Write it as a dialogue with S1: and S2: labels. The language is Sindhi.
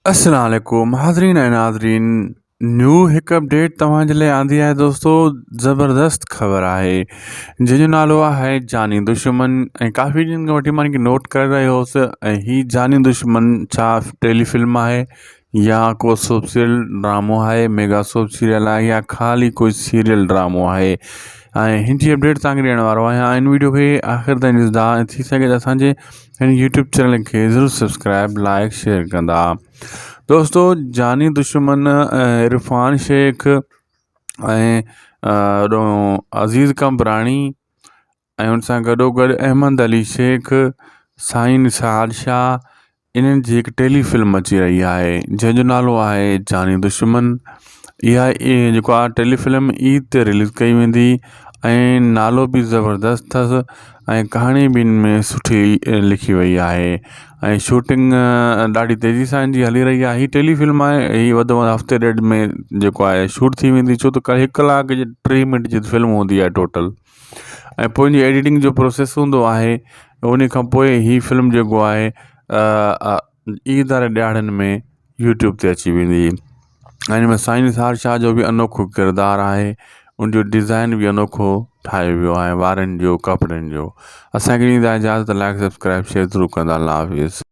S1: السلام عليڪم حاضرين ۽ ناظرين نيو هڪ اپڊيٽ توهان جي لاء آندي آهي دوستو زبردست خبر آهي جنهن جو نالو آهي جاني دشمن ۽ ڪافي ڏينهن کان وٺي مان نوٽ ڪري رهيو هوس ۽ هي جاني دشمن ڇا ٽيلي فلم آهي يا ڪو سوپ سيريل ڊرامو آهي ميگا سوپ سيريل آهي يا خالي ڪوئي سيريل ڊرامو آهي ۽ هن جي اپڊيٽ توهان کي ڏيڻ وارو آهيان ان ويڊيو کي آخر تائين ڏسندا ۽ ٿي سگهي ته اسانجي هن يوٽيوب چينل کي ضرور سبسڪرائب لائڪ شيئر ڪندا دوستو جاني دشمن عرفان شيخ ۽ عزيز قمبراڻي ۽ ان سان گڏو گڏ احمد علي شيخ سائين نثار شاهه انهن جي هڪ ٽيلي فلم اچي رهي آهي جنهن جو نالو آهي جاني دشمن اها جيڪو آهي ٽيلي فلم عيد تي رليز ڪئي ويندي ۽ نالو به زبردست اٿس ۽ ڪهاڻي به ان ۾ سٺي لکي وئي آهي ۽ شوٽنگ ڏاڍي تيزي سان ان جي هلي رهي آهي هي ٽيلي فلم آهي هي وڌ ۾ وڌ هفتي ڏيڍ ۾ جيڪو آهي شوٽ ٿي ويندي ڇو ته هڪ ڪلاڪ جي ٽي منٽ جي فلم هوندي آهي ٽوٽل ۽ پوء ان جي ايڊيٽنگ جو پروسيس هوندو آهي ان کان پوء هي فلم جيڪو آهي عيد واري ڏهاڙن ۾ يوٽيوب تي اچي ويندي ۽ ان ۾ سائين نثار شاهه جو به انوکو ڪردار آهي ان جو ڊزائن به انوکو ٺاهيو ويو آهي وارن جو ڪپڙن جو اسانکي ڏيندا اجازت لائڪ سبسڪرائب شيئر ضرور ڪندا الله حافظ.